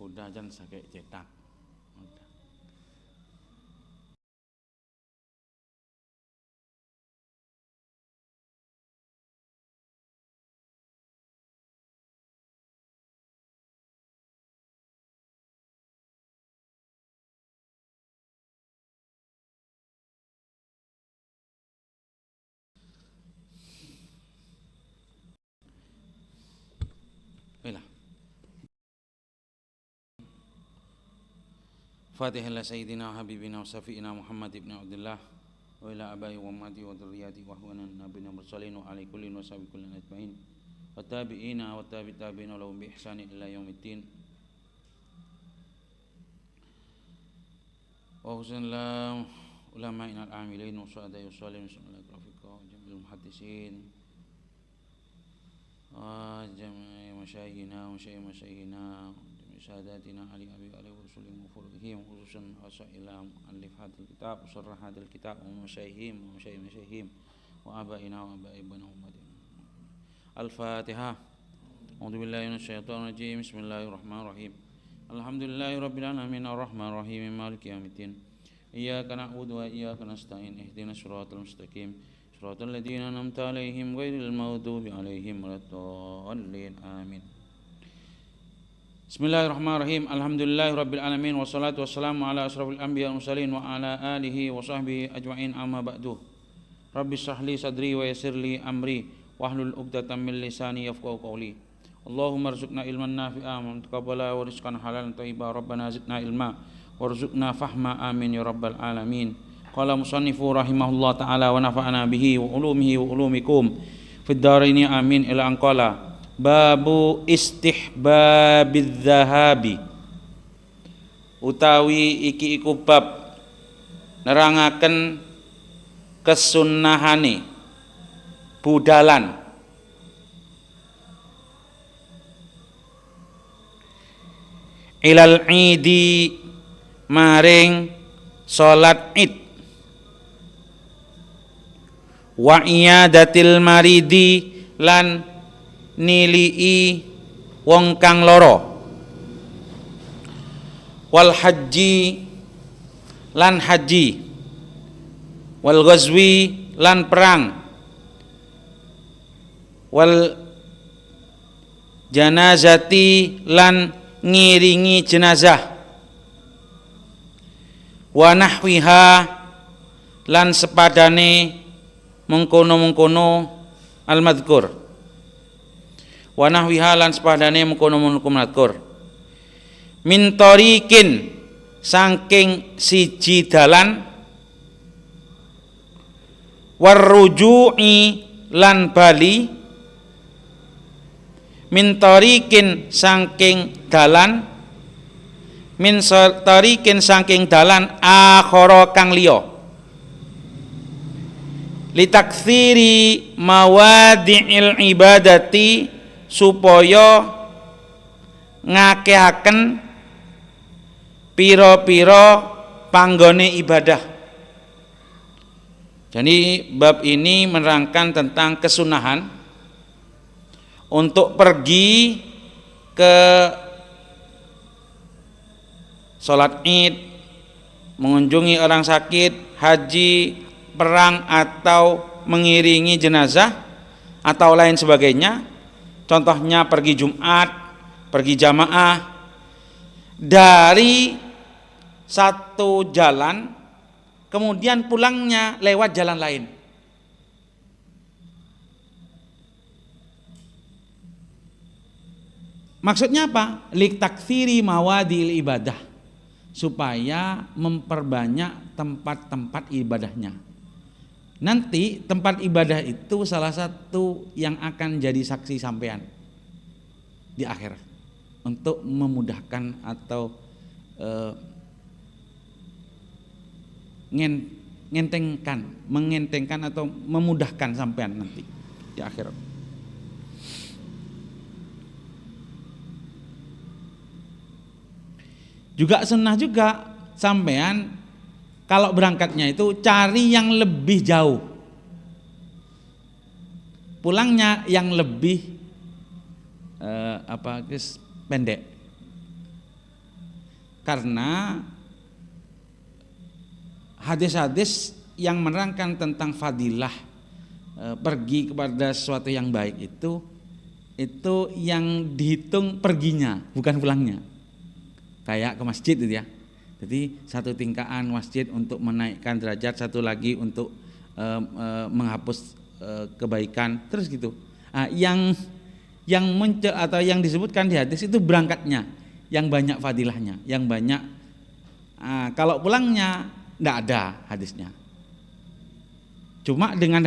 Udah jangan sakit cetak. Udah. Baiklah. Fatihah la sayyidina habibina wa safiina Muhammad ibn Abdullah wa ila abai wa ummati wa dhurriyyati wa ahwana nabiyina mursalin wa ala kullin wa sahbihi kullin ajmain wa tabi'ina wa tabi tabi'ina lahum bi ihsani ila yaumiddin. Wa husnul ulama'ina al-amilin wa su'ada'i wa salihin wa rafiqa wa jami'il muhaddisin wa jami'i masyayikhina wa masyayikh masyayikhina ساداتنا علي أبي علي ورسولهم وفروعهم خصوصا وسائل مؤلف هذا الكتاب وشرح هذا الكتاب ومشايخهم ومشايخ مشايخهم وآبائنا وآباء ابنهم وأمهاتهم. الفاتحة. أعوذ بالله من الشيطان الرجيم. بسم الله الرحمن الرحيم. الحمد لله رب العالمين الرحمن الرحيم مالك يوم الدين. إياك نعبد وإياك نستعين اهدنا الصراط المستقيم صراط الذين أنعمت عليهم غير المغضوب عليهم ولا الضالين آمين. Bismillahirrahmanirrahim. Alhamdulillahi rabbil alamin wassalatu wassalamu ala asrafil anbiya wal mursalin wa ala alihi wa sahbihi ajma'in amma ba'du. Rabbi shrah li sadri wa yassir li amri wahlul 'uqdatam min lisani yafqahu qawli. Allahumma arzuqna ilman nafi'a wa taqabbala wa rizqan halalan thayyiba. Rabbana zidna ilma warzuqna fahma amin ya rabbal alamin. Qala musannifu rahimahullah ta'ala wa nafa'ana bihi wa ulumihi wa ulumikum fid dharaini amin ila an qala babu istihbabidz zahabi utawi iki iku bab nerangaken kesunnahane budalan ilal idi maring salat id wa iyadatil maridi lan nilii wong kang loro wal haji lan haji wal ghazwi lan perang wal janazati lan ngiringi jenazah wa nahwiha lan sepadane mengkono-mengkono al madhkur wa nahwiha lan sepadane mengkono-mengkono madhkur min tariqin saking siji dalan warruju'i lan bali min tariqin saking dalan min tariqin saking dalan akhara kang liya litaktsiri mawadi'il ibadati supaya ngakehaken pira-pira panggone ibadah. Jadi bab ini menerangkan tentang kesunahan untuk pergi ke sholat id, mengunjungi orang sakit, haji, perang atau mengiringi jenazah atau lain sebagainya. Contohnya pergi Jumat, pergi jamaah dari satu jalan, kemudian pulangnya lewat jalan lain. Maksudnya apa? Liktaktsiri mawadil ibadah, supaya memperbanyak tempat-tempat ibadahnya. Nanti tempat ibadah itu salah satu yang akan jadi saksi sampean di akhir untuk memudahkan atau mengentengkan atau memudahkan sampean nanti di akhirat. Juga sunnah juga sampean kalau berangkatnya itu cari yang lebih jauh, pulangnya yang lebih pendek. Karena hadis-hadis yang menerangkan tentang fadilah pergi kepada sesuatu yang baik itu yang dihitung perginya, bukan pulangnya. Kayak ke masjid itu ya. Jadi satu tingkatan masjid untuk menaikkan derajat, satu lagi untuk menghapus kebaikan, terus gitu. Nah, yang muncul atau yang disebutkan di hadis itu berangkatnya, yang banyak fadilahnya, yang banyak. Kalau pulangnya tidak ada hadisnya. Cuma dengan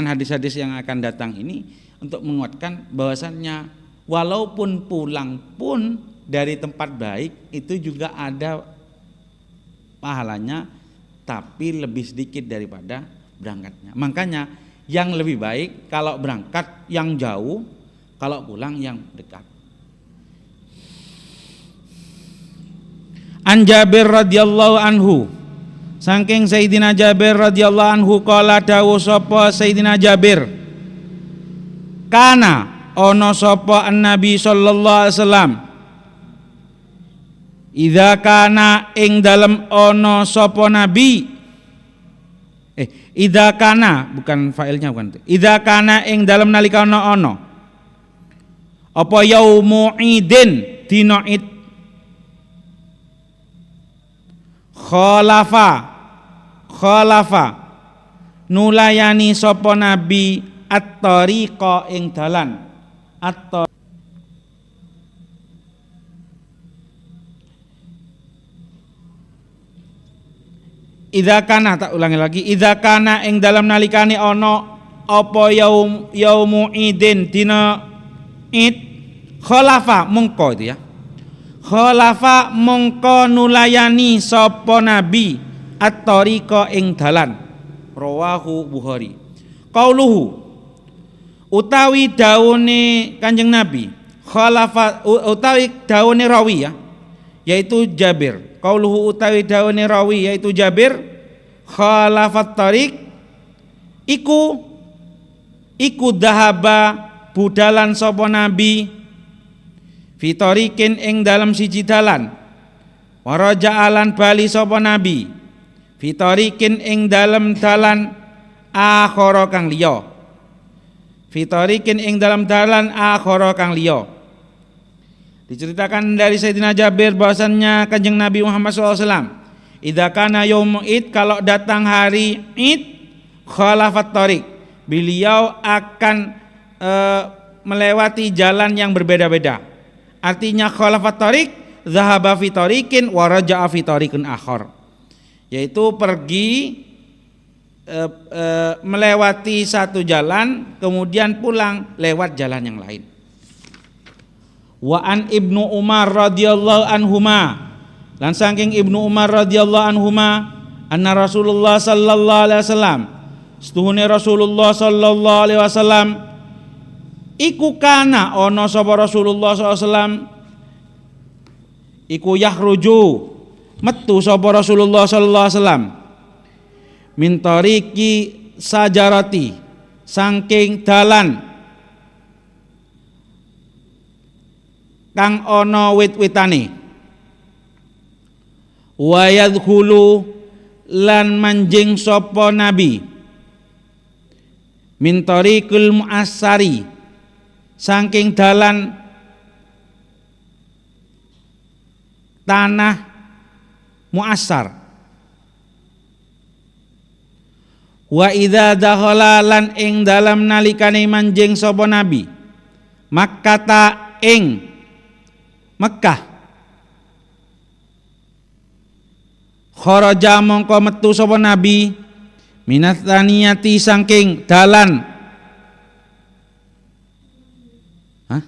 hadis-hadis yang akan datang ini untuk menguatkan bahwasannya walaupun pulang pun dari tempat baik itu juga ada pahalanya, tapi lebih sedikit daripada berangkatnya. Makanya yang lebih baik kalau berangkat yang jauh, kalau pulang yang dekat. An Jabir radhiyallahu anhu, saking Sayyidina Jabir radhiyallahu anhu qala dawuh sapa Sayyidina Jabir, kana ana sapa an-nabi sallallahu alaihi wasallam idza kana ing dalem ana sapa nabi, idza kana bukan failnya, bukan, idza kana ing dalem nalika ana ana apa yaumu idin dina id, khalafa nulayani sapa nabi at-tariqa ing dalan at. Idza kana, tak ulangi lagi, idza kana ing dalam nalikane ana apa yaumu idin dina id, khalafa mongko itu ya, khalafa mongko nulayani sapa nabi at-tariqa ing dalan. Rawahu Bukhari. Qauluhu utawi daune Kanjeng Nabi khalafa, utawi daune rawi ya, yaitu Jabir. Qauluhu utawi daune rawi yaitu Jabir, khalafat tariq iku dahaba budalan sapa nabi fi tariqin ing dalem siji dalan, waraja'alan bali sapa nabi fi tariqin ing dalem dalan akhara kang liya, fi tariqin ing dalem dalan akhara kang liya. Diceritakan dari Sayyidina Jabir bahwasannya Kanjeng Nabi Muhammad SAW, idza kana yaum id, kalau datang hari id, khalafat tariq, beliau akan melewati jalan yang berbeda-beda. Artinya khalafat tariq, zahaba fi tariqin wa raja'a fi tariqin akhar, yaitu pergi melewati satu jalan kemudian pulang lewat jalan yang lain. Wa an Ibnu Umar radhiyallahu anhuma, lan saking Ibnu Umar radhiyallahu anhuma, anna Rasulullah sallallahu alaihi wasallam, setuhune Rasulullah sallallahu alaihi wasallam iku kana ana sapa Rasulullah sallallahu alaihi wasallam iku yahruju metu sapa Rasulullah sallallahu alaihi wasallam min tariqi sajarati saking dalan kang ana wit-witane, wa yadkhulu lan manjing sapa nabi min tariqil muassari saking dalan tanah muassar, wa idza dakhala lan ing dalam nalikane manjing sapa nabi Makkata ing Mekah, kharaja mongko metu sapa nabi minat thaniyati saking dalan. Hah?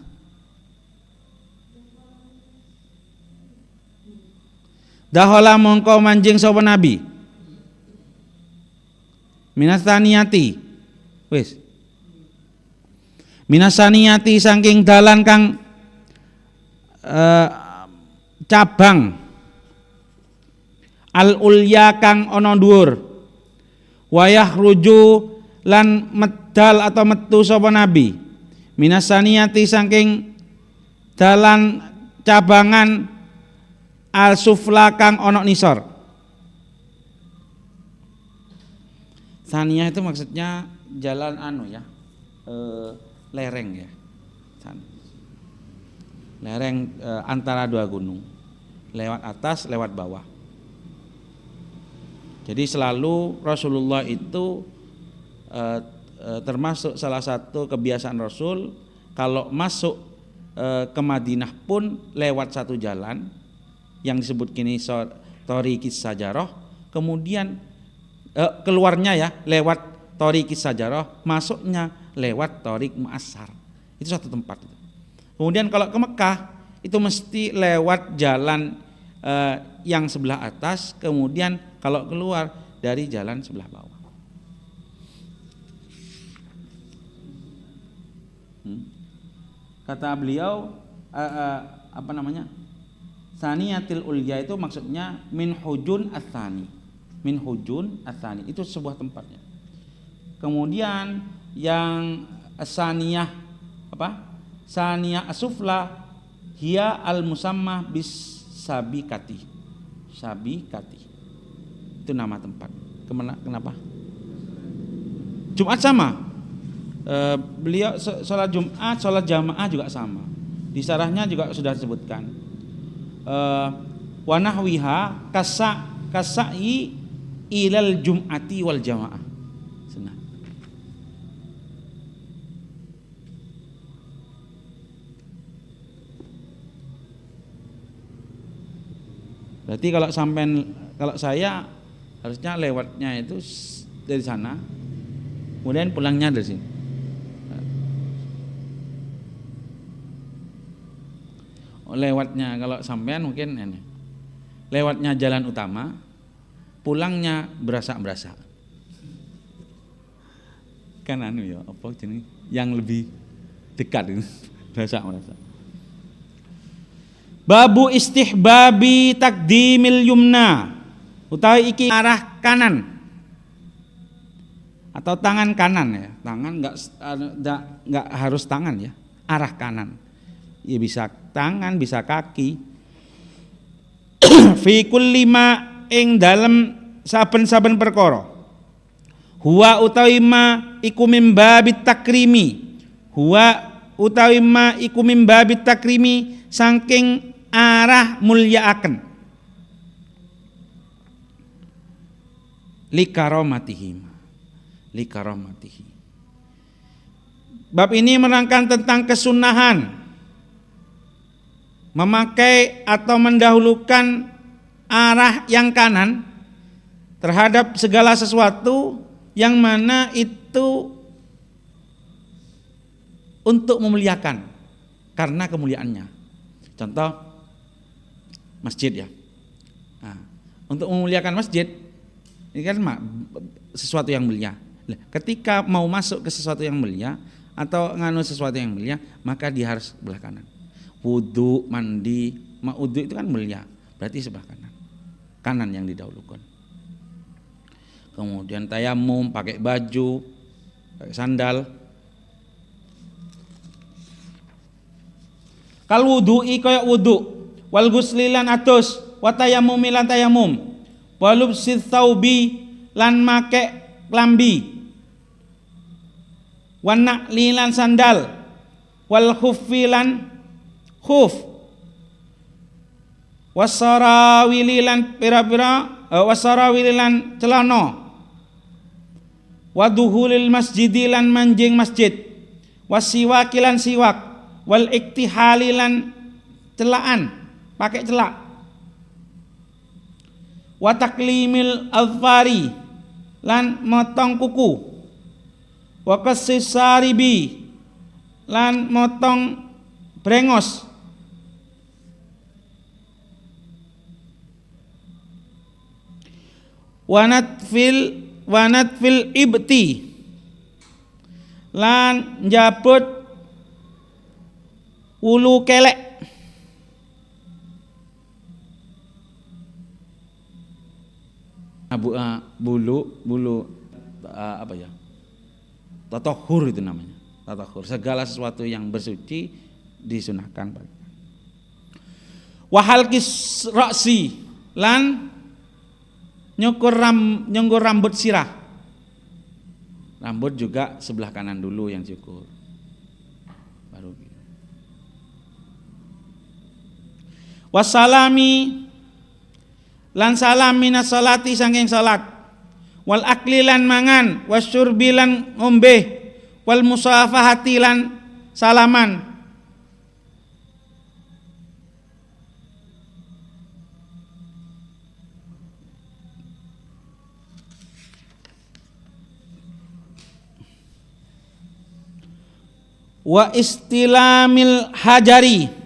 Dahala mongko manjing sapa nabi minat thaniyati, wis minasaniyati saking dalan kang cabang al ulya kang ana dhuwur, wayah ruju lan medal atau metu sapa nabi minasaniyati saking dalan cabangan al sufla kang onok nisor. Saniyah itu maksudnya jalan anu ya, lereng ya. Lereng antara dua gunung, lewat atas, lewat bawah. Jadi selalu Rasulullah itu termasuk salah satu kebiasaan Rasul kalau masuk ke Madinah pun lewat satu jalan yang disebut kini Thariqis Sajarah, kemudian keluarnya ya lewat Thariqis Sajarah, masuknya lewat Thariq Mu'assar. Itu satu tempat. Kemudian kalau ke Mekah itu mesti lewat jalan yang sebelah atas, kemudian kalau keluar dari jalan sebelah bawah. Kata beliau apa namanya? Saniyatil ulya itu maksudnya min hujun atsani. Min hujun atsani itu sebuah tempatnya. Kemudian yang saniyah apa? Saniyah asufla hiya al musammah bis sabikati. Sabikati. Itu nama tempat. Kenapa? Jumat sama. Beliau sholat Jumat, sholat jamaah juga sama. Di sarahnya juga sudah disebutkan. Wanahwiha kasai ilal jum'ati wal jamaah. Sunnah. Berarti kalau sampai, kalau saya harusnya lewatnya itu dari sana, kemudian pulangnya dari sini. Lewatnya kalau sampean mungkin ini lewatnya jalan utama, pulangnya berasa-berasa. Kan anu ya, apa jenenge yang lebih dekat itu berasa-berasa. Babu istihbabi takdimil yumna, utawi iki arah kanan atau tangan kanan ya. Tangan enggak harus tangan ya, arah kanan. Ya bisa tangan, bisa kaki. Fi kulli ma ing dalem saben-saben perkara. Huwa utawi ma iku mim babit takrimi. Huwa utawi ma iku mim babit takrimi saking arah mulyaaken. Li karomatihim. Li karomatihi. Bab ini menerangkan tentang kesunahan memakai atau mendahulukan arah yang kanan terhadap segala sesuatu yang mana itu untuk memuliakan karena kemuliaannya. Contoh masjid ya. Nah, untuk memuliakan masjid ini kan sesuatu yang mulia. Ketika mau masuk ke sesuatu yang mulia atau nganu sesuatu yang mulia, maka dia harus belah kanan. Wudu, mandi, wudu itu kan mulia, berarti sebelah kanan. Kanan yang didahulukan. Kemudian tayamum, pakai baju, pakai sandal. Kal wudu'i kaya wudu, wal ghusli lan adus, wa tayammumi lan tayamum, wa lubsi thawbi lan make klambi, wa na'li lan sandal, wal khuffi lan khuf, wasarawili lan pira-pira, wasarawili lan celana, waduhulil masjidi lan manjing masjid, wasiwaki lan siwak, wal iktihali lan celaan, pakai celak, wa taklimil azfari lan motong kuku, wa qasisaribi lan motong brengos, wanat fil ibti lan njabut wulu kelek. Bulu apa ya? Tatahhur itu namanya. Tatahhur, segala sesuatu yang bersuci disunahkan. Wa halqis ra'si lan nyukur rambut sirah. Rambut juga sebelah kanan dulu yang cukur. Baru. Wassalami lan salam minas salati saking salat. Wal akli lan mangan, wasyurbi lan ngombe, wal musafahati lan salaman. Wa istilamil hajari